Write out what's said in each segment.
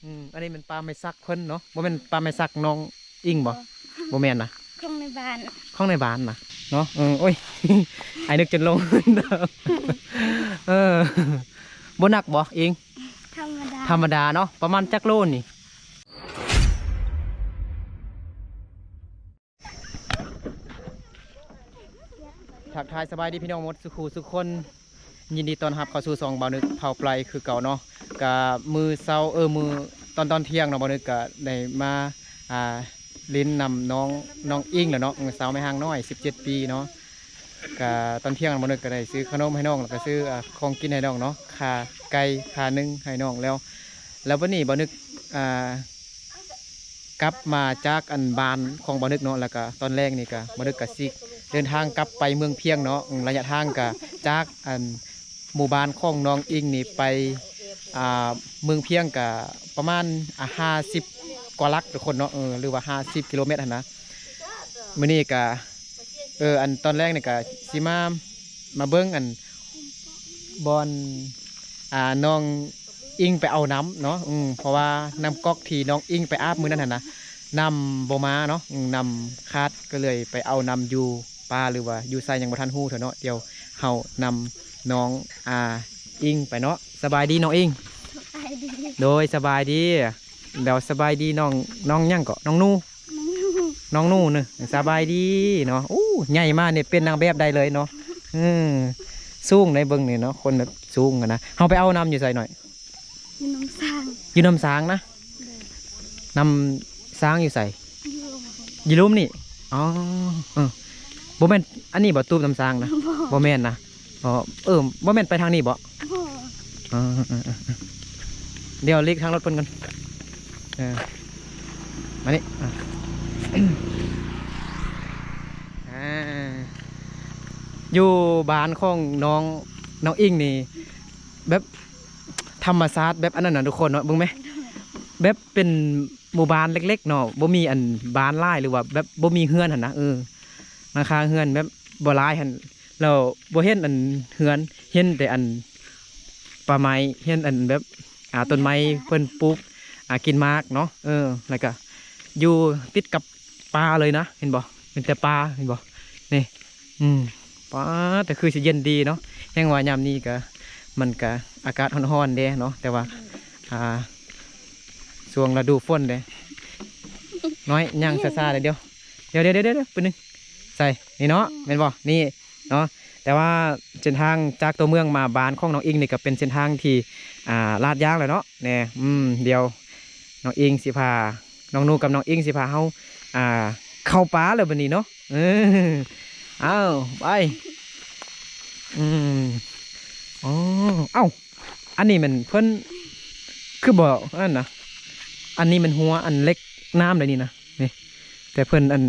ອືມ ອັນນີ້ແມ່ນປ່າໄມ້ສັກເພິ່ນເນາະ ບໍ່ແມ່ນປ່າໄມ້ສັກນ້ອງອິງບໍ່? ບໍ່ ບໍ່ແມ່ນນະ ຂອງໃນບ້ານ ຂອງໃນບ້ານນະເນາະ. ເອີ ໂອ້ຍ ອ້າຍນຶກຈົນຫຼົງ ເອີ ບໍ່ໜັກບໍ່ອິງ? ທຳມະດາ ທຳມະດາເນາະ. ປະມານຈັກໂລນີ້? ທັກທາຍສະບາຍດີພີ່ນ້ອງໝົດສູ່ຄູ່ສູ່ຄົນ ຍິນດີຕ້ອນຮັບເຂົ້າສູ່ຊ່ອງບ່າວນຶກເຜົ່າໄປຣຄືເກົ່າເນາະ. ກະມື້ເຊົ້າ ເອີ ມື້ຕອນ ຕອນທ່ຽງເນາະ ບ່າວນຶກກະໄດ້ມາ ອ່າ ຫຼິ້ນນຳນ້ອງ ນ້ອງອິງແຫຼະເນາະ ສາວແມ່ຮ່າງນ້ອຍ ສິບເຈັດປີເນາະ. ກະຕອນທ່ຽງບ່າວນຶກກະໄດ້ຊື້ຂະໜົມໃຫ້ນ້ອງ ແລ້ວກະຊື້ ອ່າ ຂອງກິນໃຫ້ນ້ອງເນາະ ຂ້າໄກ່ຂ້າໜຶ່ງໃຫ້ນ້ອງແລ້ວ. ແລ້ວບັດນີ້ບ່າວນຶກ ອ່າ ກັບມາຈາກອັນບ້ານຂອງບ່າວນຶກເນາະ ແລ້ວກະຕອນແລງນີ້ກະບ່າວນຶກກະຊິເດີນທາງກັບໄປເມືອງພຽງເນາະ. ອືມ ໄລຍະທາງກະຈາກອັນໝູ່ບ້ານຂອງນ້ອງອິງນີ້ໄປ ອ່າ ເມືອງພຽງກະປະມານ ອ່າ ຫ້າສິບກວ່າຫຼັກທຸກຄົນເນາະ ເອີ ຫຼືວ່າຫ້າສິບກິໂລແມັດຫັ້ນນະ. ມື້ນີ້ກະ ເອີ ອັນຕອນແລງນີ້ກະຊິມາ ມາເບິ່ງອັນບ່ອນ ອ່າ ນ້ອງອິງໄປເອົານ້ຳເນາະ. ອືມ ເພາະວ່ານ້ຳກອກທີ່ນ້ອງອິງໄປອາບມື້ນັ້ນຫັ້ນນະ ນ້ຳບໍ່ມາເນາະ ອືມ ນ້ຳຂາດ ກໍເລີຍໄປເອົານ້ຳຢູ່ປ່າ ຫຼືວ່າຢູ່ໃສຍັງບໍ່ທັນຮູ້ເທື່ອເນາະ. ດຽວເຮົານຳນ້ອງ ອ່າ ອິງໄປເນາະ. ສະບາຍດີນ້ອງອິງ. ສະບາຍດີ. ໂດຍ ສະບາຍດີ. ດຽວສະບາຍດີນ້ອງ ນ້ອງຫຍັງເກາະ? ນ້ອງນູ. ນ້ອງນູ. ນ້ອງນູເນາະ ສະບາຍດີເນາະ. ໂອ້ ໃຫຍ່ມານີ້ເປັນນາງແບບໄດ້ເລີຍເນາະ. ເອີ ສູງໃດເບິ່ງນີ້ເນາະ ຄົນແບບສູງຫັ້ນນະ. ເຮົາໄປເອົານ້ຳຢູ່ໃສໜ້ອຍ? ຢູ່ນ້ຳຊາງ. ຢູ່ນ້ຳຊາງນະ? ໂດຍ. ນ້ຳຊາງຢູ່ໃສ? ຢູ່ລຸ່ມພຸ້ນ. ຢູ່ລຸ່ມນີ້? ອໍ ເອີ ບໍ່ແມ່ນອັນນີ້ບໍ່? ຕູບນ້ຳຊາງນະ? ບໍ່. ບໍ່ແມ່ນນະ? ອໍ ເອີ ບໍ່ແມ່ນໄປທາງນີ້ບໍ່? ບໍ່. ເອີ ເອີ ເອີ ດຽວຫຼີກທາງລົດເພິ່ນກ່ອນ. ເອີ ມານີ້ ອ່າ ອ່າ ຢູ່ບ້ານຂອງນ້ອງ ນ້ອງອິງນີ້ ແບບທຳມະຊາດແບບອັນນັ້ນນະທຸກຄົນເນາະ. ເບິ່ງແມ ແບບເປັນ ໝູ່ບ້ານເລັກໆເນາະ ບໍ່ມີອັນບ້ານຫຼາຍ ຫຼືວ່າແບບບໍ່ມີເຮືອນຫັ້ນນະ. ເອີ ຫຼັງຄາເຮືອນແບບບໍ່ຫຼາຍຫັ້ນ ແລ້ວບໍ່ເຫັນອັນເຮືອນ ເຫັນແຕ່ອັນປ່າໄມ້ ເຫັນອັນແບບ ອ່າ ຕົ້ນໄມ້ເພິ່ນປູກ ອ່າ ກິນໝາກເນາະ. ເອີ ແລ້ວກະຢູ່ຕິດກັບປ່າເລີຍນະ ເຫັນບໍ່? ເປັນແຕ່ປ່າ ເຫັນບໍ່? ນີ້ ອືມ ປາດ ແຕ່ຄືຊິເຢັນດີເນາະ. ແຮ່ງວ່າຍາມນີ້ກະ ມັນກະອາກາດຮ້ອນໆເດ້ເນາະ ແຕ່ວ່າ ອ່າ ຊ່ວງລະດູຝົນເດ້. ນ້ອຍຍ່າງຊ້າໆເດ້ ດຽວ ດຽວ ດຽວ ດຽວ ດຽວ ແປັບໜຶ່ງ. ໃສ ນີ້ເນາະ ແມ່ນບໍ່? ນີ້ເນາະ. ແຕ່ວ່າເສັ້ນທາງຈາກຕົວເມືອງມາບ້ານຂອງນ້ອງອິງນີ້ກະເປັນເສັ້ນທາງທີ່ ອ່າ ລາດຢາງແຫຼະເນາະ. ແນ່ ອືມ ດຽວນ້ອງອິງຊິພາ ນ້ອງນູກັບນ້ອງອິງຊິພາເຮົາ ອ່າ ເຂົ້າປ່າແລ້ວບັດນີ້ເນາະ. ເອີ ອ້າວ ໄປ ອືມ ອໍ ເອົ້າ ອັນນີ້ແມ່ນເພິ່ນຄືບໍ່ອັນນັ້ນນະ ອັນນີ້ແມ່ນຮົ້ວອັນເຫຼັກນ້ຳໃດນີ້ນະ ນີ້ ແຕ່ເພິ່ນອັນ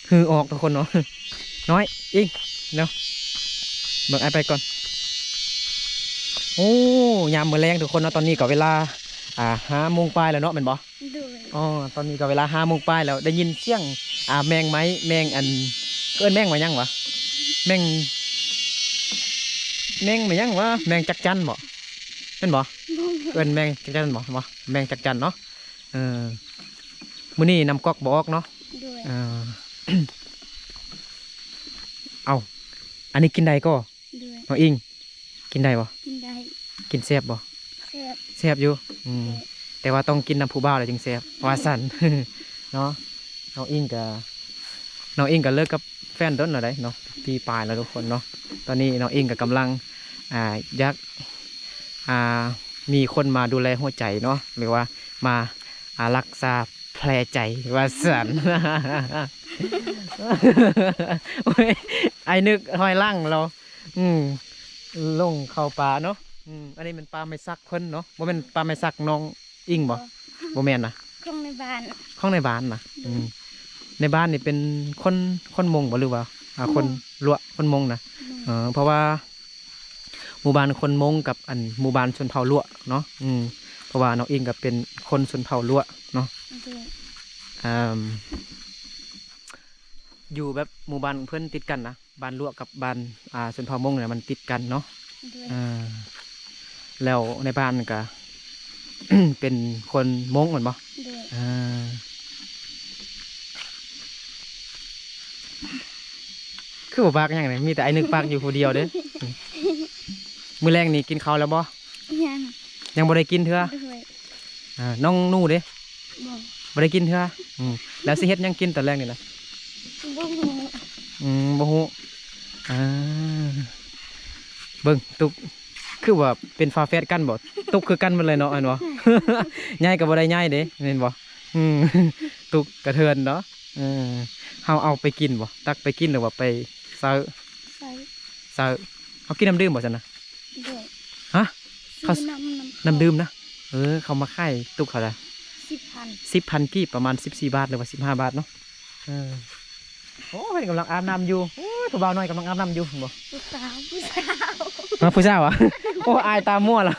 ຮື້ອອກທຸກຄົນເນາະ. ນ້ອຍ ອິງ ເນາະ ເບິ່ງອ້າຍໄປກ່ອນ. ໂອ້ ຍາມມື້ແລງທຸກຄົນເນາະ ຕອນນີ້ກໍເວລາ ອ່າ ຫ້າໂມງປາຍແລ້ວເນາະ ແມ່ນບໍ່? ໂດຍ. ອໍ ຕອນນີ້ກໍເວລາຫ້າໂມງປາຍແລ້ວ ໄດ້ຍິນສຽງ ອ່າ ແມງໄມ້ ແມງອັນ ເອີ້ນແມງວ່າຫຍັງຫວາ? ແມງ ແມງ ແມງຫຍັງຫວາ? ແມງຈັກຈັ່ນບໍ່? ແມ່ນບໍ່? ບໍ່ແມ່ນ. ເອີ້ນແມງຈັກຈັ່ນບໍ່? ບໍ່ ແມງຈັກຈັ່ນເນາະ. ເອີ ມື້ນີ້ນ້ຳກອກບໍ່ອອກເນາະ. ໂດຍ. ເອີ ເອົ້າ ອັນນີ້ກິນໄດ້ກໍ? ໂດຍ. ນ້ອງອິງ ກິນໄດ້ບໍ່? ກິນໄດ້. ກິນແຊບບໍ່? ແຊບ. ແຊບຢູ່. ອືມ ແຊບ ແຕ່ວ່າຕ້ອງກິນນຳຜູ້ບ່າວແລ້ວຈຶ່ງແຊບ ວ່າຊັ້ນເນາະ. ນ້ອງອິງກະ ນ້ອງອິງກະເລີກກັບແຟນດົນແລ້ວໃດ໋ເນາະ ປີປາຍແລ້ວທຸກຄົນເນາະ. ຕອນນີ້ນ້ອງອິງກະກຳລັງ ອ່າ ຢາກ ອ່າ ມີຄົນມາດູແລຫົວໃຈເນາະ ຫຼືວ່າມາ ອ່າ ລັກສາແຜໃຈວ່າຊັ້ນ. ໂອ້ຍ ອ້າຍນຶກຖອຍຫຼັງແລ້ວ. ອືມ ຫຼົງເຂົ້າປ່າເນາະ. ອືມ ອັນນີ້ແມ່ນປ່າໄມ້ສັກເພິ່ນເນາະ ບໍ່ແມ່ນປ່າໄມ້ສັກນ້ອງອິງບໍ່? ບໍ່ ບໍ່ແມ່ນນະ ຂອງໃນບ້ານ ຂອງໃນບ້ານນະ. ອືມ ໃນບ້ານນີ້ເປັນຄົນ ຄົນມົ້ງບໍ່ ຫຼືວ່າ ອ່າ ຄົນ ມົ້ງ ລົວະ ຄົນມົ້ງນະ. ມົ້ງ. ເອີ ເພາະວ່າໝູ່ບ້ານຄົນມົ້ງກັບອັນໝູ່ບ້ານຊົນເຜົ່າລົວະເນາະ. ອືມ ເພາະວ່ານ້ອງອິງກໍເປັນຄົນຊົນເຜົ່າລົວະເນາະ. ໂດຍ. ອ່າ ຢູ່ແບບໝູ່ບ້ານເພິ່ນຕິດກັນນະ ບ້ານລົວະກັບບ້ານ ອ່າ ຊົນເຜົ່າມົ້ງນະ ມັນຕິດກັນເນາະ. ໂດຍ. ເອີ ແລ້ວໃນບ້ານກະ ເປັນຄົນມົ້ງແມ່ນບໍ່? ໂດຍ ອ່າ ຄືບໍ່ປາກຫຍັງນີ້ ມີແຕ່ອ້າຍນຶກປາກຢູ່ຜູ້ດຽວເດ້. ມື້ແລງນີ້ກິນເຂົ້າແລ້ວບໍ່? ຍັງ ຍັງບໍ່ໄດ້ກິນເທື່ອ. ໂດຍ ອ່າ ນ້ອງໜູເດ້? ບໍ່ ບໍ່ໄດ້ກິນເທື່ອ. ອືມ ແລ້ວຊິເຮັດຫຍັງກິນຕອນແລງນີ້ນະ? ບໍ່ຮູ້. ອືມ ບໍ່ຮູ້. ອ່າ ເບິ່ງຕຸກ ຄືວ່າເປັນຝາແຝດກັນບໍ່? ຕຸກຄືກັນໝົດເລີຍເນາະ ແມ່ນບໍ່? ໃຫຍ່ກໍບໍ່ໄດ້ໃຫຍ່ເດ້ ແມ່ນບໍ່? ອືມ ຕຸກກະເທີນເນາະ. ເອີ ເຮົາເອົາໄປກິນບໍ່? ຕັກໄປກິນ ຫຼືວ່າໄປໃຊ້? ໃຊ້ ໃຊ້. ເຮົາກິນນ້ຳດື່ມບໍ່ຊັ້ນນະ? ໂດຍ ຮະ? ຊື້ນ້ຳ ນ້ຳ ນ້ຳດື່ມນະ? ເອີ ເຂົາມາຂາຍຕຸກເທົ່າໃດ? ສິບພັນ ສິບພັນກີບ ປະມານສິບສີ່ບາດ ຫຼືວ່າສິບຫ້າບາດເນາະ. ເອີ ໂອ້ ເພິ່ນກຳລັງອາບນ້ຳຢູ່. ໂອ້ຍ ຜູ້ບ່າວນ້ອຍກຳລັງອາບນ້ຳຢູ່ ເຫັນບໍ່? ຜູ້ສາວ ຜູ້ສາວ ຮະ? ຜູ້ສາວຫວາ? ໂອ້ ອາຍຕາມົວລະ.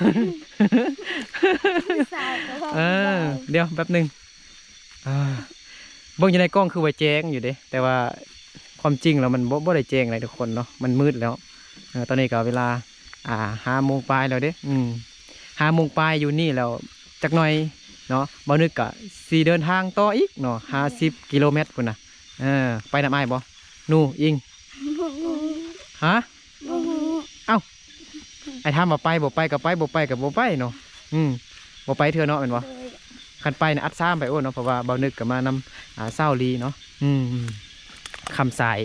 ຜູ້ສາວກໍເວົ້າ ເອີ ຜູ້ບ່າວ ດຽວແປັບໜຶ່ງ. ອ່າ ເບິ່ງຢູ່ໃນກ້ອງຄືວ່າແຈ້ງຢູ່ເດ້ ແຕ່ວ່າຄວາມຈິງແລ້ວມັນບໍ່ ບໍ່ໄດ້ແຈ້ງໃດທຸກຄົນເນາະ ມັນມືດແລ້ວ. ເອີ ຕອນນີ້ກໍເວລາ ອ່າ ຫ້າໂມງປາຍແລ້ວເດ້. ອືມ ຫ້າໂມງປາຍຢູ່ນີ້ແລ້ວ ຈັກໜ່ອຍເນາະ ບ່າວນຶກກະຊິເດີນທາງຕໍ່ອີກເນາະ ຫ້າສິບກິໂລແມັດພຸ້ນນະ. ເອີ ໄປນຳອ້າຍບໍ່? ໜູ ອິງ ຮະ? ບໍ່ຮູ້. ເອົ້າ ອ້າຍຖາມວ່າໄປບໍ່ໄປກໍໄປ ບໍ່ໄປກໍບໍ່ໄປເນາະ. ອືມ ບໍ່ໄປເທື່ອເນາະ ແມ່ນບໍ່? ໂດຍ ຄັນໄປນະອັດຊາມໄປໂອດເນາະ ເພາະວ່າບ່າວນຶກກໍມານຳ ອ່າ ສາວລີເນາະ. ອືມ ຄຳຊາຍ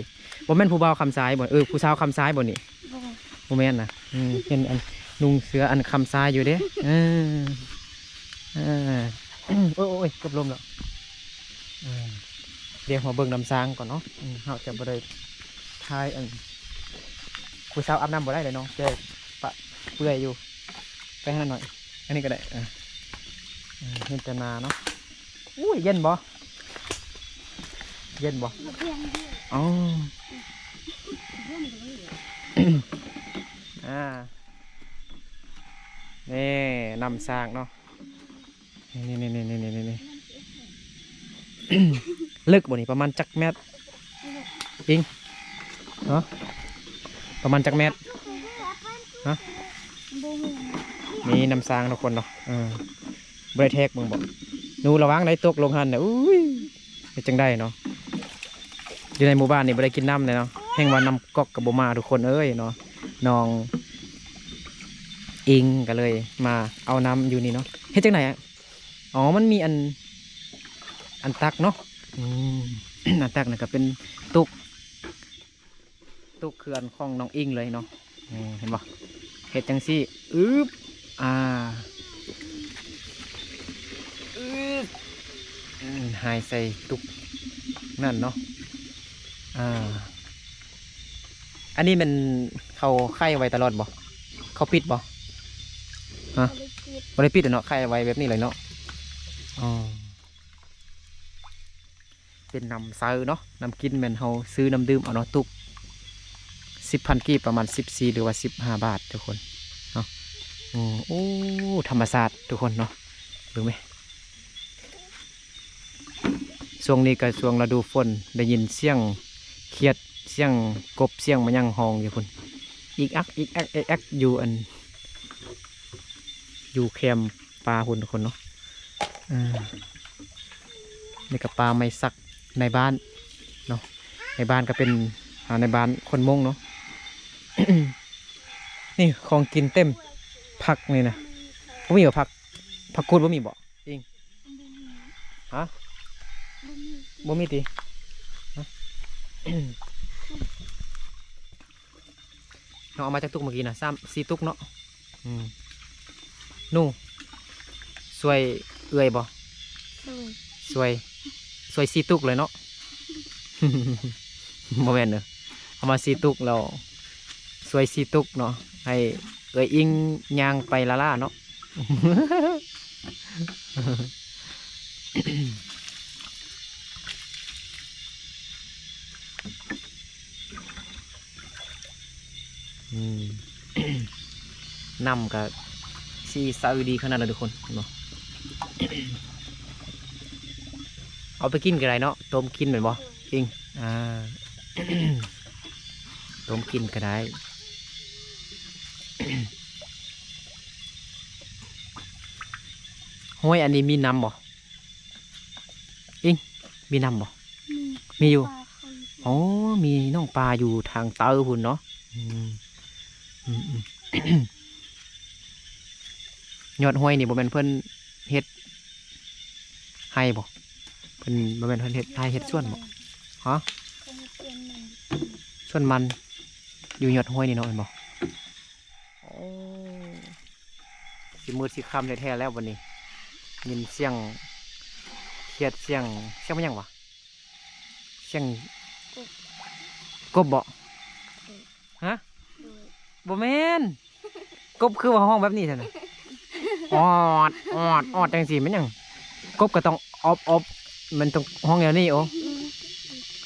ບໍ່ແມ່ນຜູ້ບ່າວຄຳຊາຍບໍ່? ເອີ ຜູ້ສາວຄຳຊາຍບໍ່ນີ້? ບໍ່ ບໍ່ແມ່ນນະ. ອືມ ເຫັນອັນນຸ່ງເສື້ອອັນຄຳຊາຍຢູ່ເດ້. ເອີ ເອີ ໂອ້ຍ ໂອ້ຍ ເກືອບລົ້ມແລ້ວ. ເອີ ດຽວມາເບິ່ງນ້ຳສ້າງກ່ອນເນາະ. ອືມ ເຮົາຈະບໍ່ໄດ້ຖ່າຍອັນ ຜູ້ສາວອາບນ້ຳບໍ່ໄດ້ເລີຍເນາະ ແກປະເປື່ອຍຢູ່. ໄປຫັ້ນໜ້ອຍ ອັນນີ້ກໍໄດ້. ເອີ ເອີ ເຫັນແຕ່ໜ້າເນາະ. ອຸ້ຍ ເຢັນບໍ່? ເຢັນບໍ່? ບໍ່ເຢັນ. ອໍ ອ່າ ນີ້ນ້ຳສ້າງເນາະ. ນີ້ໆໆໆໆ ເລິກບໍ່ນີ້? ປະມານຈັກແມັດ ເອີ ເອີງ? ຮະ? ປະມານຈັກແມັດ? ຮະ? ບໍ່ຮູ້. ນີ້ນ້ຳສ້າງທຸກຄົນເນາະ. ເອີ ບໍ່ໄດ້ແທກເບິ່ງບໍ່? ໜູລະວັງໄດ້ຕົກລົງຫັ້ນນະ. ອຸ້ຍ ເຮັດຈັ່ງໃດເນາະ? ຢູ່ໃນໝູ່ບ້ານນີ້ບໍ່ໄດ້ກິນນ້ຳເລີຍເນາະ. ແຮ່ງວ່ານ້ຳກັອກກໍບໍ່ມາທຸກຄົນເອີຍເນາະ. ນ້ອງອິງກໍເລີຍມາເອົານ້ຳຢູ່ນີ້ເນາະ. ເຮັດຈັ່ງໃດ? ອໍ ມັນມີອັນ ອັນຕັກເນາະ. ອືມ ອັນຕັກນັ້ນກໍເປັນຕຸກ ຕຸກຄືອັນຂອງນ້ອງອິງເລີຍເນາະ. ນີ້ເຫັນບໍ່? ເຮັດຈັ່ງຊີ້ ອຶບ ອ່າ ອຶບ ອືມ ຫາຍໃສ່ຕຸກນັ້ນເນາະ. ອ່າ ອັນນີ້ແມ່ນເຂົາໄຂໄວ້ຕະຫຼອດບໍ່? ເຂົາປິດບໍ່? ຮະ? ບໍ່ໄດ້ປິດ ບໍ່ໄດ້ປິດເນາະ ໄຂໄວ້ແບບນີ້ເລີຍເນາະ. ອໍ ເປັນນ້ຳໃສເນາະ ນ້ຳກິນແມ່ນເຮົາຊື້ນ້ຳດື່ມເອົາເນາະ. ຕຸກສິບພັນກີບ ປະມານສິບສີ່ ຫຼືວ່າສິບຫ້າບາດທຸກຄົນເນາະ. ໂອ້ ໂອ້ ທຳມະຊາດທຸກຄົນເນາະ ເບິ່ງແມ. ຊ່ວງນີ້ກໍຊ່ວງລະດູຝົນ ໄດ້ຍິນສຽງຂຽດ ສຽງກົບ ສຽງມາຫຍັງຮ້ອງຢູ່ພຸ້ນ ອີກອັກ ອີກອັກ ອີກອັກ ຢູ່ອັນ ຢູ່ແຄມປ່າພຸ້ນທຸກຄົນເນາະ. ເອີ ນີ້ກໍປ່າໄມ້ສັກໃນບ້ານເນາະ ໃນບ້ານກໍເປັນ ອ່າ ໃນບ້ານຄົນມົ້ງເນາະ. ນີ້ຂອງກິນເຕັມ ຜັກນີ້ນະ ບໍ່ມີບໍ່? ຜັກ ຜັກກູດບໍ່ມີບໍ່? ອີງ ຮະ? ບໍ່ມີຕິ? ຮະ? ນ້ອງເອົາມາຈັກຕຸກເມື່ອກີ້ນະ? ສາມ ສີ່ຕຸກເນາະ. ອືມ ໜູ ຊ່ວຍເອື້ອຍບໍ່? ໂດຍ ຊ່ວຍ ຊ່ວຍສີ່ຕຸກເລີຍເນາະ. ບໍ່ແມ່ນເດີ ເອົາມາສີ່ຕຸກແລ້ວ ຊ່ວຍສີ່ຕຸກເນາະ ໃຫ້ເອື້ອຍອິງຍ່າງໄປລ້າໆເນາະ. ອືມ ນ້ຳກະສີໃສດີຂະໜາດລະທຸກຄົນ ເຫັນບໍ່? ເອົາໄປກິນກໍໄດ້ເນາະ ຕົ້ມກິນແມ່ນບໍ່? ອີງ ອ່າ ຕົ້ມກິນກໍໄດ້. ຫ້ວຍອັນນີ້ມີນ້ຳບໍ່? ອິງ ມີນ້ຳບໍ່? ມີ ມີຢູ່. ປາເຂົາຢູ່ ໂອ້ ມີນ້ອງປາຢູ່ທາງໃຕ້ພຸ້ນເນາະ. ອືມ ອືມ ອືມ ຍອດຫ້ວຍນີ້ບໍ່ແມ່ນເພິ່ນເຮັດໄຮ່ບໍ່? ເພິ່ນ ບໍ່ແມ່ນເພິ່ນເຮັດໄຮ່ເຮັດສວນບໍ່? ຮະ? ເພິ່ນເຮັດສວນມັນ ສວນມັນຢູ່ຍອດຫ້ວຍນີ້ເນາະ ແມ່ນບໍ່? ໂອ້ ຊິມືດຊິຄ່ຳແທ້ໆແລ້ວບັດນີ້ ຍິນສຽງຂຽດ ສຽງ ສຽງແມ່ນຫຍັງຫວາ? ສຽງ ກົບ ກົບບໍ່? ຮະ? ໂດຍ ບໍ່ແມ່ນ ກົບຄືວ່າຮ້ອງແບບນີ້ຊັ້ນນະ ອອດ ອອດ ອອດ ຈັ່ງຊີ້ແມ່ນຫຍັງ? ກົບກໍຕ້ອງອອບ ອອບ ມັນຕ້ອງຮ້ອງແນວນີ້. ໂອ້ ອືມ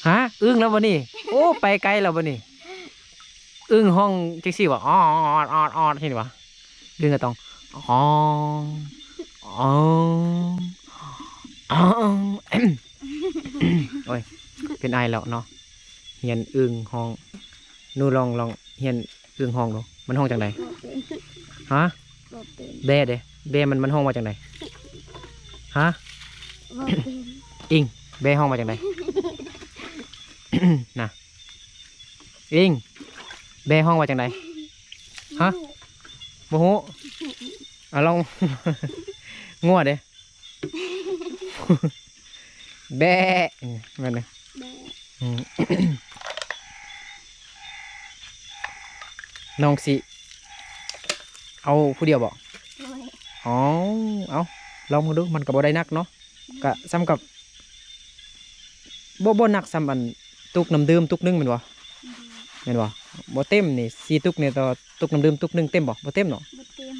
ຮະ? ອຶ້ງແລ້ວບັດນີ້ ໂອ້ ໄປໄກແລ້ວບັດນີ້. ອຶ້ງຮ້ອງຈັ່ງຊີ້ຫວາ? ອອດ ອອດ ອອດ ເຫັນຫວາ? ອຶ້ງກໍຕ້ອງ ອອງ ອອງ ອອງ. ໂອ້ຍ ເປັນໄອແລ້ວເນາະ. ຮຽນອຶ້ງຮ້ອງ ໜູລອງ ລອງຮຽນອຶ້ງຮ້ອງດູ ມັນຮ້ອງຈັ່ງໃດ? ບໍ່ເປັນ ຮະ? ບໍ່ເປັນ ແບ້ເດ້ ແບ້ມັນ ມັນຮ້ອງວ່າຈັ່ງໃດ? ຮະ? ບໍ່ເປັນ ອິງ ແບ້ຮ້ອງວ່າຈັ່ງໃດ? ນະ ອິງ ແບ້ຮ້ອງວ່າຈັ່ງໃດ? ຮະ? ບໍ່ຮູ້ ບໍ່ຮູ້ ອ່າ ລອງ ງົວເດ້ ແບ້ ແມ່ນເດ້ ແບ້ ອືມ ນ້ອງຊິເອົາຜູ້ດຽວບໍ່? ໂດຍ ອໍ ເອົາ ລອງເບິ່ງດູ ມັນກໍບໍ່ໄດ້ໜັກເນາະ ອືມ ກະສ່ຳກັບ ບໍ່ ບໍ່ໜັກສ່ຳອັນຕຸກນ້ຳດື່ມຕຸກໜຶ່ງແມ່ນບໍ່? ອືມ ແມ່ນບໍ່? ບໍ່ເຕັມນີ້ ສີ່ຕຸກນີ້ຕໍ່ຕຸກນ້ຳດື່ມຕຸກໜຶ່ງເຕັມບໍ່? ບໍ່ເຕັມເນາະ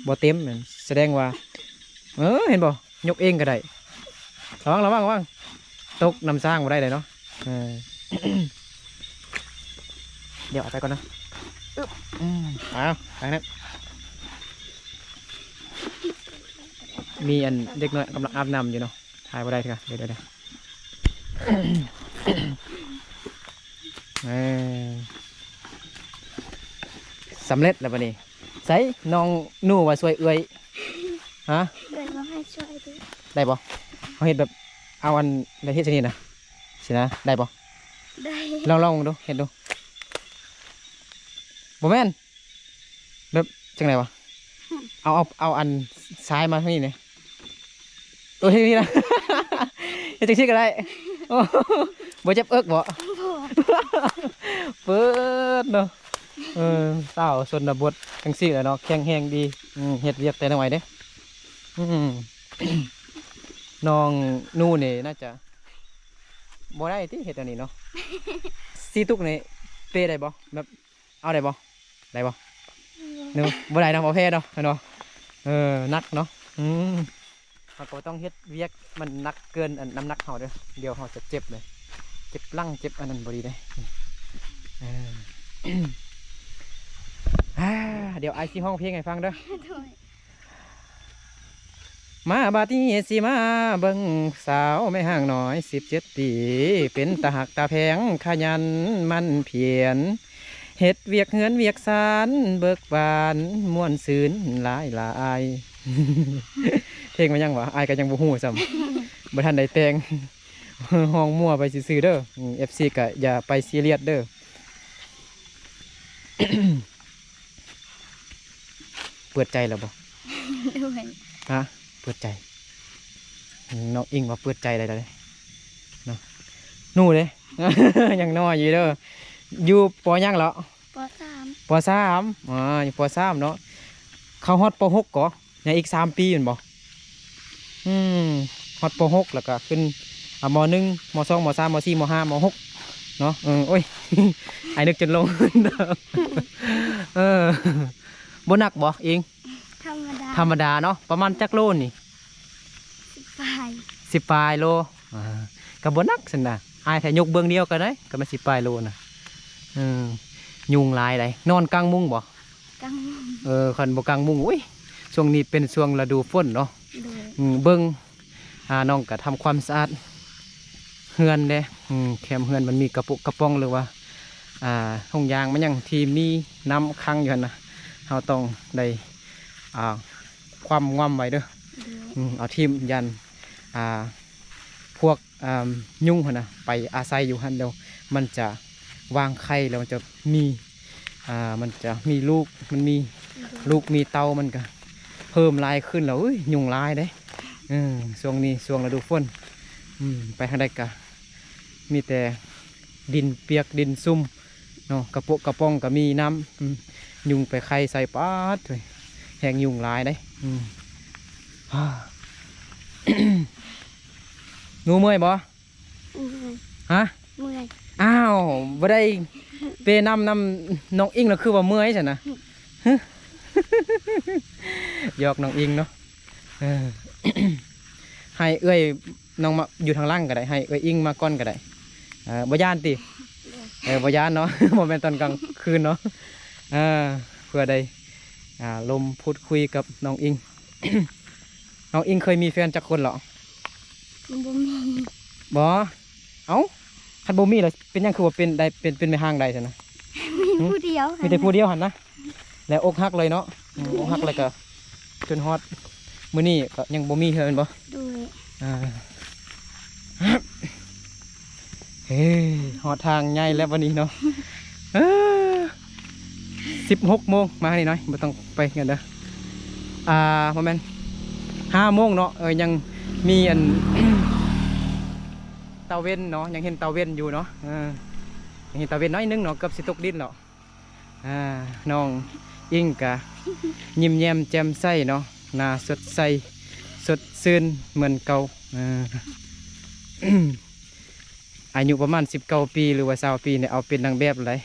ບໍ່ເຕັມ ບໍ່ເຕັມ ສະແດງວ່າ ເອີ ເຫັນບໍ່? ຍົກເອງກໍໄດ້ ລະວັງ ລະວັງ ລະວັງ ຕົກນ້ຳສ້າງບໍ່ໄດ້ເລີຍເນາະ. ເອີ ດຽວເອົາໄປກ່ອນນະ ອຶບ ອືມ ເອົາ ໄປນະ ມີອັນເດັກນ້ອຍກຳລັງອາບນ້ຳຢູ່ເນາະ ຖ່າຍບໍ່ໄດ້ເທື່ອ ດຽວ ດຽວ ດຽວ ເອີ ສຳເລັດແລ້ວບັດນີ້. ໃສ ນ້ອງໜູວ່າຊ່ວຍເອື້ອຍ ຮະ? ເອື້ອຍວ່າໃຫ້ຊ່ວຍເດີ້ ໄດ້ບໍ່? ເຮົາເຮັດແບບ ເອົາອັນ ແບບເຮັດຈັ່ງນີ້ນະ ຊີ້ນະ ໄດ້ບໍ່? ໄດ້ ລອງ ລອງເບິ່ງດູ ເຮັດດູ ບໍ່ແມ່ນ ແບບຈັ່ງໃດວະ? ເອົາ ເອົາ ເອົາອັນຊາຍມາທາງນີ້ແດ່ ໂອ້ ເຮັດຈັ່ງຊີ້ນະ ເຮັດຈັ່ງຊີ້ກໍໄດ້ ໂອ້ ບໍ່ເຈັບເອິກບໍ່? ບໍ່ ເປີດເນາະ ເອີ ສາວຊົນນະບົດຈັ່ງຊີ້ແຫຼະເນາະ ແຂງແຮງດີ ອືມ ເຮັດວຽກແຕ່ນ້ອຍເດ້ ອືມ ນ້ອງໜູນີ້ໜ້າຈະບໍ່ໄດ້ຕິ ເຮັດອັນນີ້ເນາະ ສີ່ຕຸກນີ້ເປໄດ້ບໍ່? ແບບ ເອົາໄດ້ບໍ່? ໄດ້ບໍ່? ບໍ່ ເນາະ ບໍ່ໄດ້ເນາະ ບໍ່ແພ້ເນາະ ເນາະ ເອີ ໜັກເນາະ ອືມ ເຮົາກໍບໍ່ຕ້ອງເຮັດວຽກມັນໜັກເກີນອັນນ້ຳໜັກເຮົາເດີ້ ດຽວເຮົາຈະເຈັບເລີຍ ເຈັບຫຼັງເຈັບອັນນັ້ນບໍ່ດີເດ້ ເອີ ອາ ດຽວອ້າຍຊິຮ້ອງເພງໃຫ້ຟັງເດີ້ ໂດຍ. ມາບາດນີ້ຊິມາເບິ່ງສາວແມ່ຮ່າງນ້ອຍສິບເຈັດປີ ເປັນຕາຮັກຕາແພງ ຂະຫຍັນໝັ່ນພຽນ ເຮັດວຽກເຮືອນວຽກຊານເບີກບານມ່ວນຊື່ນຫຼາຍໆ ເພງວ່າຫຍັງຫວາ? ອ້າຍກໍຍັງບໍ່ຮູ້ຊ້ຳ ບໍ່ທັນໄດ້ແຕ່ງ ຮ້ອງມົ່ວໄປຊື່ໆເດີ້ ອືມ ເອັຟຊີກໍຢ່າໄປຊີຣຽສເດີ້. ເປີດໃຈແລ້ວບໍ່? ໂດຍ ຮະ? ເປີດໃຈ ນ້ອງອິງວ່າເປີດໃຈໄດ້ແລ້ວເດ້ເນາະ ໜູເດ້ ຍັງນ້ອຍຢູ່ເດີ ຢູ່ ປໍ ຫຍັງເລາະ? ປໍສາມ ປໍສາມ ອໍ ຢູ່ປໍສາມເນາະ ເຂົ້າຮອດປໍຫົກກໍ ຍັງອີກສາມປີແມ່ນບໍ່? ອືມ ຮອດປໍຫົກ ແລ້ວກໍຂຶ້ນ ອ່າ ມໍໜຶ່ງ ມໍສອງ ມໍສາມ ມໍສີ່ ມໍຫ້າ ມໍຫົກເນາະ ເອີ ໂອ້ຍ ອ້າຍນຶກຈົນຫຼົງ ເອີ ບໍ່ໜັກບໍ່ ອິງ? ທຳມະດາ ທຳມະດາເນາະ ປະມານຈັກໂລນີ້? ສິບປາຍ ສິບປາຍໂລ ອ່າ ກໍບໍ່ໜັກຊັ້ນນະ ອ້າຍແທ້ຍົກເບື້ອງດຽວກໍໄດ້ ກໍແມ່ນສິບປາຍໂລນະ ເອີ ຍຸງຫຼາຍໃດ໋ ນອນກາງມຸ້ງບໍ່? ກາງມຸ້ງ ເອີ ຄັນບໍ່ກາງມຸ້ງ ໂອ້ຍ ຊ່ວງນີ້ເປັນຊ່ວງລະດູຝົນເນາະ ໂດຍ ອືມ ເບິ່ງ ອ່າ ນ້ອງກໍທຳຄວາມສະອາດເຮືອນເດ້ ອືມ ແຄມເຮືອນມັນມີກະປຸກະປ໋ອງ ຫຼືວ່າ ອ່າ ຖົງຢາງມັນຫຍັງທີ່ມີນ້ຳຂັງຢູ່ຫັ້ນນະ ເຮົາຕ້ອງໄດ້ ອ່າ ຄວ່ຳງວມໄວ້ເດີ້ ໂດຍ ອືມ ເອົາຖິ້ມ ຢ້ານ ອ່າ ພວກ ອ່າ ຍຸງຫັ້ນນະ ໄປອາໄສຢູ່ຫັ້ນ ແລ້ວມັນຈະວາງໄຂ່ ແລ້ວມັນຈະມີ ອ່າ ມັນຈະມີລູກ ມັນມີລູກມີເຕົ້າ ມັນກະເພີ່ມຫຼາຍຂຶ້ນແລ້ວ. ໂອ້ຍ ຍຸງຫຼາຍເດ້. ເອີ ຊ່ວງນີ້ຊ່ວງລະດູຝົນ ອືມ ໄປທາງໃດກະມີແຕ່ດິນປຽກດິນຊຸ່ມເນາະ ກະໂປະກະປ໋ອງກະມີນ້ຳ. ອືມ ຍຸງໄປໄຂ່ໃສ່ ປາດ ແຮງຍຸງຫຼາຍເດ້. ອືມ ໜູເມື່ອຍບໍ່? ເມື່ອຍ. ຮະ? ເມື່ອຍ. ອ້າວ ບໍ່ໄດ້ເປນຳ ນຳນ້ອງອິງແລ້ວຄືວ່າເມື່ອຍຊັ້ນນະ? ຫຍອກນ້ອງອິງເນາະ. ເອີ ໃຫ້ເອື້ອຍນ້ອງມາຢູ່ທາງຫຼັງກໍໄດ້ ໃຫ້ເອື້ອຍອິງມາກ່ອນກໍໄດ້. ເອີ ບໍ່ຢ້ານຕິ? ເອີ ບໍ່ຢ້ານເນາະ ບໍ່ແມ່ນຕອນກາງຄືນເນາະ. ເອີ ເພື່ອໄດ້ ອ່າ ລົມພູດຄຸຍກັບນ້ອງອິງ. ນ້ອງອິງເຄີຍມີແຟນຈັກຄົນແລ້ວ? ບໍ່ມີ. ບໍ່? ເອົ້າ ຄັນບໍ່ມີແລ້ວເປັນຫຍັງຄືວ່າເປັນໄດ້ ເປັນ ເປັນແມ່ຮ້າງໄດ້ຊັ້ນນະ? ມີຜູ້ດຽວ ມີແຕ່ຜູ້ດຽວຫັ້ນນະ ແລ້ວອົກຫັກເລີຍເນາະ. ອືມ ອົກຫັກແລ້ວກໍຈົນຮອດມື້ນີ້ກໍຍັງບໍ່ມີເທື່ອແມ່ນບໍ່? ໂດຍ. ອ່າ ເອີ ຮອດທາງໃຫຍ່ແລ້ວບັດນີ້ເນາະ. ເອີ ສິບຫົກໂມງ ມານີ້ໜ້ອຍ ບໍ່ຕ້ອງໄປເຮືອນເດີ. ອ່າ ບໍ່ແມ່ນ ຫ້າໂມງເນາະ. ເອີ ຍັງມີອັນ ຕາເວັນເນາະ ຍັງເຫັນຕາເວັນຢູ່ເນາະ. ເອີ ຍັງເຫັນຕາເວັນໜ້ອຍໜຶ່ງເນາະ ເກືອບຊິຕົກດິນແລ້ວ. ອ່າ ນ້ອງອິງກະຍິ້ມແຍ້ມແຈ່ມໃສເນາະ ໜ້າສົດໃສສົດຊື່ນເໝືອນເກົ່າ. ອ່າ ອາຍຸປະມານສິບເກົ້າປີ ຫຼືວ່າຊາວປີນີ້ ເອົາເປັນນາງແບບແລ້ວໃດ໋.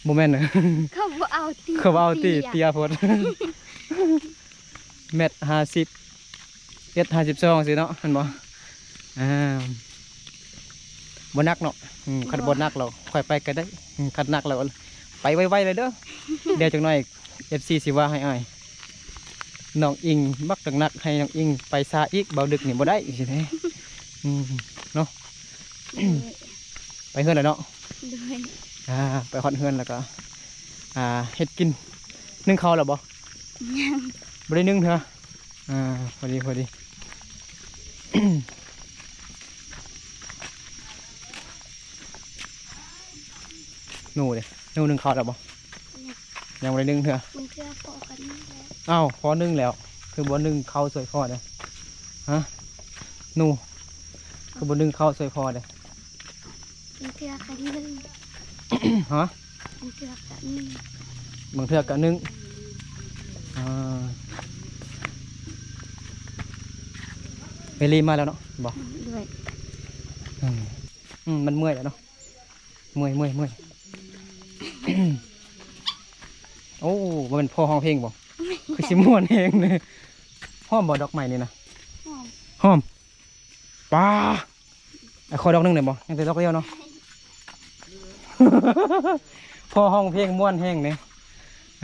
ບໍ່ແມ່ນ ເຂົາບໍ່ເອົາຕິ ເຂົາບໍ່ເອົາຕິ ເຕັ້ຍ ເຕັ້ຍໂພດ. ແມັດຫ້າສິບເອັດ ຫ້າສິບສອງຊີ້ເນາະ ແມ່ນບໍ່? ອ່າ ບໍ່ໜັກເນາະ. ອືມ ຄັນບໍ່ໜັກແລ້ວຄ່ອຍໄປກໍໄດ້. ອືມ ຄັນໜັກແລ້ວໄປໄວໆເລີຍເດີ. ດຽວຈັກໜ້ອຍເອັຟຊີຊິວ່າໃຫ້ອ້າຍ ນ້ອງອິງບັກໜັກໆ ໃຫ້ນ້ອງອິງໄປຊ້າອີກ ເບົາດຶກນີ້ບໍ່ໄດ້ຊີ້ເດ້. ອືມ ເນາະ. ໂດຍ. ໄປເຮືອນແລ້ວເນາະ? ໂດຍ. ອ່າ ໄປຮອດເຮືອນແລ້ວກໍ ອ່າ ເຮັດກິນ. ໜຶ້ງເຂົ້າແລ້ວບໍ່? ຍັງ ບໍ່ໄດ້ໜຶ້ງເທື່ອ. ອ່າ ພໍດີ ພໍດີ. ໜູເດ້? ໜູໜຶ້ງເຂົ້າແລ້ວບໍ່? ຍັງ ຍັງບໍ່ໄດ້ໜຶ້ງເທື່ອ. ບາງເທື່ອພໍກໍໜຶ້ງແລ້ວ. ອ້າວ ພໍໜຶ້ງແລ້ວ ຄືບໍ່ໜຶ້ງເຂົ້າຊ່ວຍພໍ່ເດ້? ຮະ? ໜູ ຄືບໍ່ໜຶ້ງເຂົ້າຊ່ວຍພໍ່ເດ້? ບາງເທື່ອກໍໜຶ້ງ. ຮະ? ບາງເທື່ອກໍໜຶ້ງ. ບາງເທື່ອກໍໜຶ້ງ. ອ່າ ເມລີມາແລ້ວເນາະ ບໍ່? ໂດຍ. ອືມ ອືມ ມັນເມື່ອຍແລ້ວເນາະ. ເມື່ອຍ ເມື່ອຍ ເມື່ອຍ. ໂອ້ ບໍ່ແມ່ນພໍ່ຮ້ອງເພງບໍ່? ຄືຊິມ່ວນແຮງເດ້. ຫອມບໍ່ດອກໄມ້ນີ້ນະ? ຫອມ. ຫອມ. ປາ ອ້າຍຂໍດອກໜຶ່ງໄດ້ບໍ່? ຍັງແຕ່ດອກດຽວເນາະ. ພໍ່ຮ້ອງເພງມ່ວນແຮງເດ້.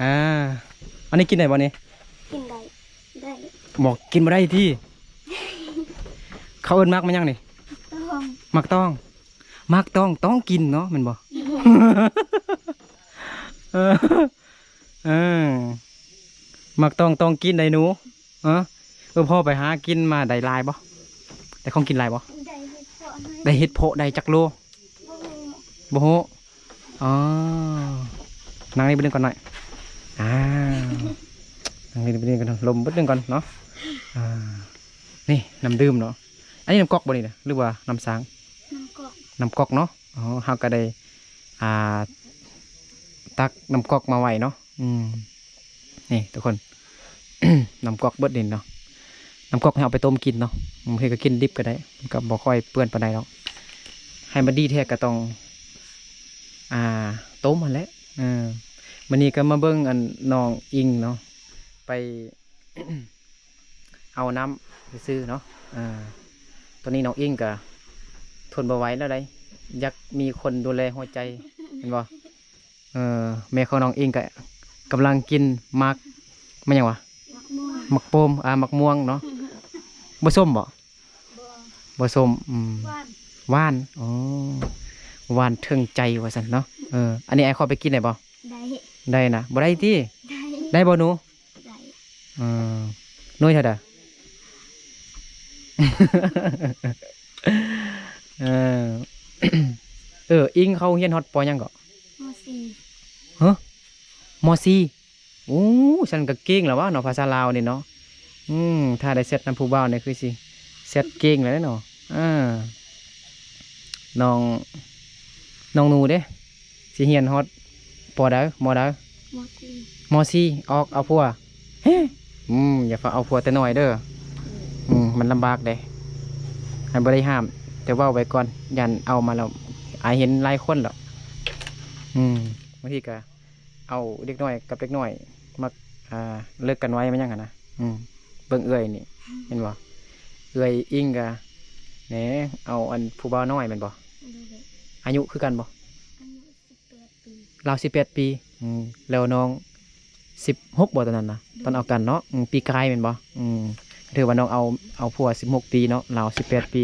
ອ່າ ອັນນີ້ກິນໄດ້ບໍ່ນີ້? ກິນໄດ້ ໄດ້. ບໍ່ ກິນບໍ່ໄດ້ຕິ. ເຂົາເອີ້ນໝາກມັນຫຍັງນີ້? ຕອງ. ໝາກຕອງ. ໝາກຕອງຕ້ອງກິນເນາະ ແມ່ນບໍ່? ເອີ ເອີ ໝາກຕອງຕ້ອງກິນໄດ໋ໜູ. ເອີ ເອີ ພໍ່ໄປຫາກິນມາໄດ້ຫຼາຍບໍ່? ໄດ້ຂອງກິນຫຼາຍບໍ່? ໄດ້ເຫັດເຜາະ ໄດ້ເຫັດເຜາະໄດ້ຈັກໂລ? ບໍ່ຮູ້. ອໍ ນັ່ງນີ້ເບິ່ງກ່ອນໜ້ອຍ. ອ່າ ນັ່ງນີ້ເບິ່ງກ່ອນ ລົມເບິ່ງກ່ອນເນາະ. ອ່າ ນີ້ນ້ຳດື່ມເນາະ. ອັນນີ້ນ້ຳກອກບໍ່ນີ້ນະ ຫຼືວ່ານ້ຳສ້າງ? ນ້ຳກອກ. ນ້ຳກອກເນາະ. ອໍ ເຮົາກໍໄດ້ ອ່າ ຕັກນ້ຳກອກມາໄວ້ເນາະ. ອືມ ນີ້ທຸກຄົນ ນ້ຳກອກເບິດນີ້ເນາະ. ນ້ຳກອກໃຫ້ເອົາໄປຕົ້ມກິນເນາະ. ບາງທີກໍກິນດິບກໍໄດ້ ມັນກໍບໍ່ຄ່ອຍເປື້ອນປານໃດດອກ. ໃຫ້ມັນດີແທ້ກໍຕ້ອງ ອ່າ ຕົ້ມຫັ້ນແຫຼະ. ເອີ ມື້ນີ້ກໍມາເບິ່ງອັນນ້ອງອິງເນາະ ໄປ ເອົານ້ຳຊື່ໆເນາະ. ເອີ ຕອນນີ້ນ້ອງອິງກໍທົນບໍ່ໄຫວແລ້ວໃດ໋ ຢາກມີຄົນດູແລຫົວໃຈ ແມ່ນບໍ່? ເອີ ແມ່ຂອງນ້ອງອິງກໍກຳລັງກິນໝາກ ໝາກຫຍັງວະ? ໝາກມ່ວງ. ໝາກໂປມ ອ່າ ໝາກມ່ວງເນາະ. ບໍ່ສົ້ມບໍ່? ບໍ່ ບໍ່ສົ້ມ. ອືມ ຫວານ ຫວານ. ອໍ ຫວານເຖິງໃຈວ່າຊັ້ນເນາະ. ເອີ ອັນນີ້ອ້າຍຂໍໄປກິນໄດ້ບໍ່? ໄດ້. ໄດ້ນະ? ບໍ່ໄດ້ຕິ? ໄດ້. ໄດ້ບໍ່ໜູ? ໄດ້. ເອີ ໜ່ວຍເທົ່າໃດ? ເອີ ເອີ ອິງເຂົາຮຽນຮອດ ປ.ຫຍັງເກາະ? ມ.ສີ່ ຮະ? ມ.ສີ່ ໂອ້ ຊັ້ນກໍເກັ່ງແລ້ວວະເນາະ ພາສາລາວນີ້ເນາະ. ອືມ ຖ້າໄດ້ແຊັດນຳຜູ້ບ່າວນີ້ຄືຊິແຊັດເກັ່ງແລ້ວເນາະ. ເອີ ນ້ອງ ນ້ອງໜູເດ້ ຊິຮຽນຮອດ ປ.ໃດ? ມ.ໃດ? ມ.ສີ່ ມ.ສີ່ ອອກເອົາຜົວ. ເຮ ອືມ ຢ່າຟ້າວເອົາຜົວແຕ່ນ້ອຍເດີ. ອືມ ມັນລຳບາກເດ້ ໃຫ້ບໍ່ໄດ້ຫ້າມ ແຕ່ເວົ້າໄວ້ກ່ອນ ຢ້ານເອົາມາແລ້ວ ອ້າຍເຫັນຫຼາຍຄົນແລ້ວ. ອືມ ບາງທີກໍ ເອົາເດັກນ້ອຍກັບເດັກນ້ອຍມັກ ອ່າ ເລີກກັນໄວແມ່ນຫຍັງຫັ້ນນະ. ອືມ ເບິ່ງເອື້ອຍນີ້ ເຫັນບໍ່? ເອື້ອຍອິງກະແໜ ເອົາອັນຜູ້ບ່າວນ້ອຍແມ່ນບໍ່? ໂດຍ. ອາຍຸຄືກັນບໍ່? ອາຍຸສິບແປດປີ. ລາວສິບແປດປີ. ອືມ ແລ້ວນ້ອງສິບຫົກບໍ່ຕອນນັ້ນນະ? ໂດຍ. ຕອນເອົາກັນເນາະ. ອືມ ປີກາຍແມ່ນບໍ່? ອືມ ຖືວ່ານ້ອງເອົາ ເອົາຜົວສິບຫົກປີເນາະ ລາວສິບແປດປີ.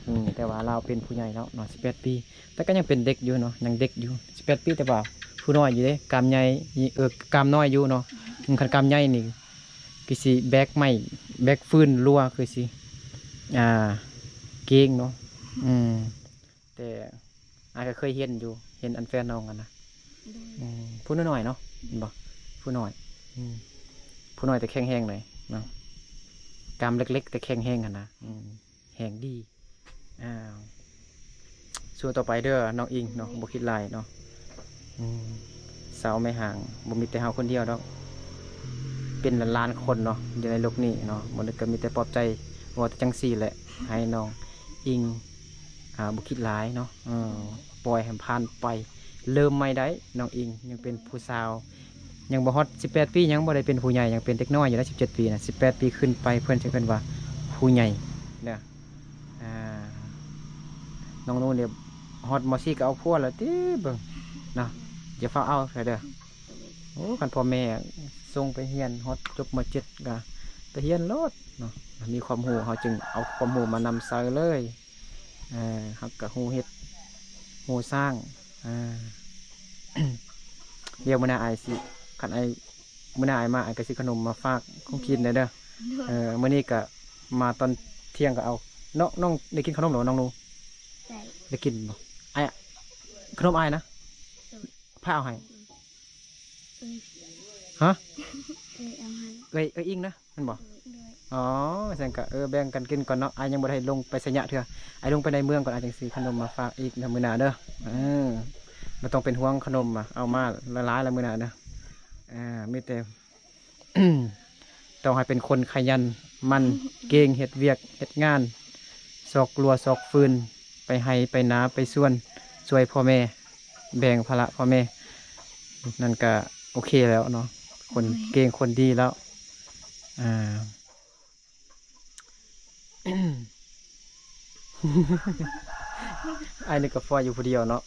ອືມ ແຕ່ວ່າລາວເປັນຜູ້ໃຫຍ່ແລ້ວເນາະ ສິບແປດປີ. ແຕ່ກໍຍັງເປັນເດັກຢູ່ເນາະ ຍັງເດັກຢູ່ ສິບແປດປີ ແຕ່ວ່າຜູ້ນ້ອຍຢູ່ເດ້ ກ້າມໃຫຍ່ ເອີ ກ້າມນ້ອຍຢູ່ເນາະ. ອືມ ຄັນກ້າມໃຫຍ່ນີ້ຄືຊິແບກໄມ້ ແບກຟືນ ຫຼືວ່າຄືຊິ ອ່າ ເກັ່ງເນາະ. ອືມ ແຕ່ອ້າຍກໍເຄີຍເຫັນຢູ່ ເຫັນອັນແຟນນ້ອງຫັ້ນນະ. ໂດຍ. ອືມ ຜູ້ນ້ອຍໆເນາະ ເຫັນບໍ່? ຜູ້ນ້ອຍ. ອືມ ຜູ້ນ້ອຍແຕ່ແຂງແຮງເລີຍເນາະ ກ້າມເລັກໆ ແຕ່ແຂງແຮງຫັ້ນນະ. ອືມ ແຮງດີ. ອ້າວ ສູ້ຕໍ່ໄປເດີນ້ອງອິງເນາະ ບໍ່ຄິດຫຼາຍເນາະ. ອືມ ສາວແມ່ຮ້າງ ບໍ່ມີແຕ່ເຮົາຄົນດຽວດອກ ເປັນລ້ານໆຄົນເນາະ ຢູ່ໃນໂລກນີ້ເນາະ. ບໍ່ນຶກກໍມີແຕ່ປອບໃຈ ເວົ້າແຕ່ຈັ່ງຊີ້ແຫຼະ ໃຫ້ນ້ອງອິງ ອ່າ ບໍ່ຄິດຫຼາຍເນາະ. ເອີ ປ່ອຍໃຫ້ມັນຜ່ານໄປ ເລີ່ມໃໝ່ໄດ້ນ້ອງອິງ ຍັງເປັນຜູ້ສາວ ຍັງບໍ່ຮອດສິບແປດປີ ຍັງບໍ່ໄດ້ເປັນຜູ້ໃຫຍ່ ຍັງເປັນເດັກນ້ອຍຢູ່ເດ້ ສິບເຈັດປີນະ. ສິບແປດປີຂຶ້ນໄປ ເພິ່ນຈຶ່ງເອີ້ນວ່າຜູ້ໃຫຍ່ເດີ. ອ່າ ນ້ອງໜູນີ້ຮອດ ມ.ສີ່ ກໍເອົາຜົວແລ້ວຕິ ເບິ່ງເນາະ. ຢ່າຟ້າວເອົາເດີ. ໂອ້ ຄັນພໍ່ແມ່ສົ່ງໄປຮຽນຮອດຈົບ ມ.ເຈັດ ກໍໄປຮຽນໂລດເນາະ ມີຄວາມຮູ້ ເຮົາຈຶ່ງເອົາຄວາມຮູ້ມານຳໃຊ້ເລີຍ. ເອີ ເຮົາກໍຮູ້ເຮັດຮູ້ສ້າງ. ອ່າ ດຽວມື້ໜ້າອ້າຍຊິ ຄັນອ້າຍ ມື້ໜ້າອ້າຍມາ ອ້າຍກໍຊື້ຂະໜົມມາຝາກ ຂອງກິນແດ່ເດີ. ໂດຍ. ເອີ ມື້ນີ້ກໍມາຕອນທ່ຽງກໍເອົາເນາະ. ນ້ອງໄດ້ກິນຂະໜົມແລ້ວບໍ່ນ້ອງໜູ? ໄດ້. ໄດ້ກິນບໍ່? ອ້າຍ ຂະໜົມອ້າຍນະ? ໂດຍ. ໃຜເອົາໃຫ້? ເອີຍ. ຮະ? ເອີຍເອົາໃຫ້. ເອີຍ ເອີຍອິງນະ ແມ່ນບໍ່? ໂດຍ. ອໍ ຊັ້ນກະ ເອີ ແບ່ງກັນກິນກ່ອນເນາະ. ອ້າຍຍັງບໍ່ໄດ້ລົງໄປໄຊຍະເທື່ອ ອ້າຍລົງໄປໃນເມືອງກ່ອນ ອ້າຍຈັ່ງຊື້ຂະໜົມມາຝາກອີກນະ ມື້ໜ້າເດີ. ເອີ ບໍ່ຕ້ອງເປັນຫ່ວງຂະໜົມ ເອົາມາຫຼາຍໆລະມື້ໜ້າເດີ. ເອີ ມີແຕ່ ຕ້ອງໃຫ້ເປັນຄົນຂະຫຍັນໝັ່ນເກັ່ງ ເຮັດວຽກເຮັດງານ ຊອກລົວຊອກຟືນ ໄປໄຮ່ໄປນາໄປສວນ ຊ່ວຍພໍ່ແມ່ ແບ່ງພາລະພໍ່ແມ່ ນັ້ນກະໂອເຄແລ້ວເນາະ. ຄົນເກັ່ງຄົນດີແລ້ວ. ໂດຍ. ອ່າ ອ້າຍນຶກວ່າຟອຍຢູ່ຜູ້ດຽວເນາະ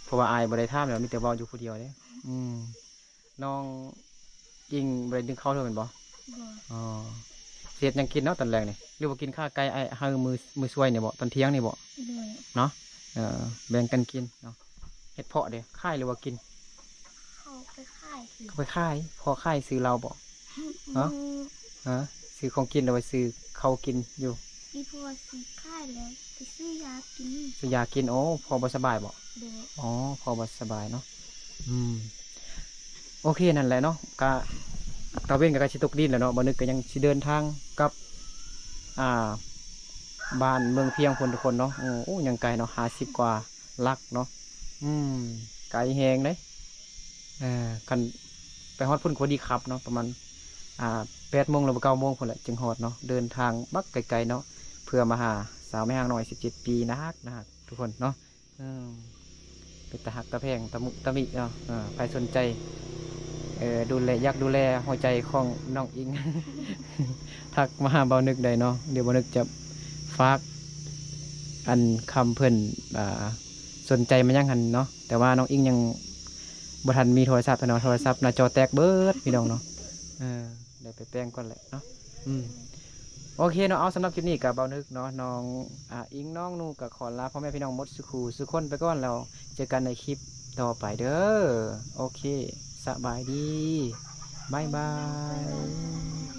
ເພາະວ່າອ້າຍບໍ່ໄດ້ຖາມແລ້ວ ມີແຕ່ເວົ້າຢູ່ຜູ້ດຽວເດ້. ອືມ ນ້ອງອິງບໍ່ໄດ້ໜຶ້ງເຂົ້າເທື່ອແມ່ນບໍ່? ບໍ່. ອໍ ຊິເຮັດຫຍັງກິນເນາະຕອນແລງນີ້? ຫຼືວ່າກິນຂາໄກ່ອ້າຍໃຫ້ມື້ ມື້ຊ່ວຍນີ້ບໍ່ ຕອນທ່ຽງນີ້ບໍ່? ໂດຍ. ເນາະ ເອີ ແບ່ງກັນກິນເນາະ. ເຮັດເພາະເດ້ ຂາຍຫຼືວ່າກິນ? ເຂົາໄປຂາຍ. ເຂົາໄປຂາຍ. ພໍ່ຂາຍຊື້ເຫຼົ້າບໍ່? ຮະ? ຮະ? ຊື້ຂອງກິນ ຫຼືວ່າຊື້ເຂົ້າກິນຢູ່? ອີ່ພໍ່ຊື້ຂາຍແລ້ວໄປຊື້ຢາກິນ. ຊື້ຢາກິນ. ໂອ້ ພໍ່ບໍ່ສະບາຍບໍ່? ໂດຍ. ອໍ ພໍ່ບໍ່ສະບາຍເນາະ. ອືມ ໂອເຄ ນັ້ນແຫຼະເນາະ ກະຕາເວັນກໍໃກ້ຊິຕົກດິນແລ້ວເນາະ. ບ່າວນຶກກໍຍັງຊິເດີນທາງກັບ ອ່າ ບ້ານເມືອງພຽງພຸ້ນທຸກຄົນເນາະ. ໂອ້ ໂອ້ ຍັງໄກເນາະ ຫ້າສິບກວ່າຫຼັກເນາະ. ອືມ ໄກແຮງເດ້. ເອີ ຄັນໄປຮອດພຸ້ນກໍພໍດີຂັບເນາະ ປະມານ ອ່າ ແປດໂມງ ຫຼືວ່າເກົ້າໂມງພຸ້ນແຫຼະຈຶ່ງຮອດເນາະ. ເດີນທາງບັກໄກໆເນາະ ເພື່ອມາຫາສາວແມ່ຮ້າງນ້ອຍ ສິບເຈັດປີ ໜ້າຮັກ ໜ້າຮັກທຸກຄົນເນາະ. ເອີ ເປັນຕາຮັກຕາແພງ ຕາມຸຕາມິເນາະ. ເອີ ໃຜສົນໃຈ ເອີ ດູແລ ຢາກດູແລຫົວໃຈຂອງນ້ອງອິງ ທັກມາຫາບ່າວນຶກໄດ້ເນາະ. ດຽວບ່າວນຶກຈະຝາກອັນຄຳເພິ່ນ ອ່າ ສົນໃຈມາຫຍັງຫັ້ນເນາະ. ແຕ່ວ່ານ້ອງອິງຍັງບໍ່ທັນມີໂທລະສັບເນາະ ໂທລະສັບໜ້າຈໍແຕກເບີດ ພີ່ນ້ອງເນາະ. ເອີ ໄດ້ໄປແປງກ່ອນແຫຼະເນາະ. ອືມ ໂອເຄເນາະ. ເອົາ ສຳລັບຄລິບນີ້ກໍບ່າວນຶກເນາະ ນ້ອງ ອ່າ ອິງ ນ້ອງໜູ ກໍຂໍລາພໍ່ແມ່ພີ່ນ້ອງໝົດສູ່ຄູ່ສູ່ຄົນໄປກ່ອນ ແລ້ວເຈີກັນໃນຄລິບຕໍ່ໄປເດີ. ໂອເຄ ສະບາຍດີ ບາຍບາຍ.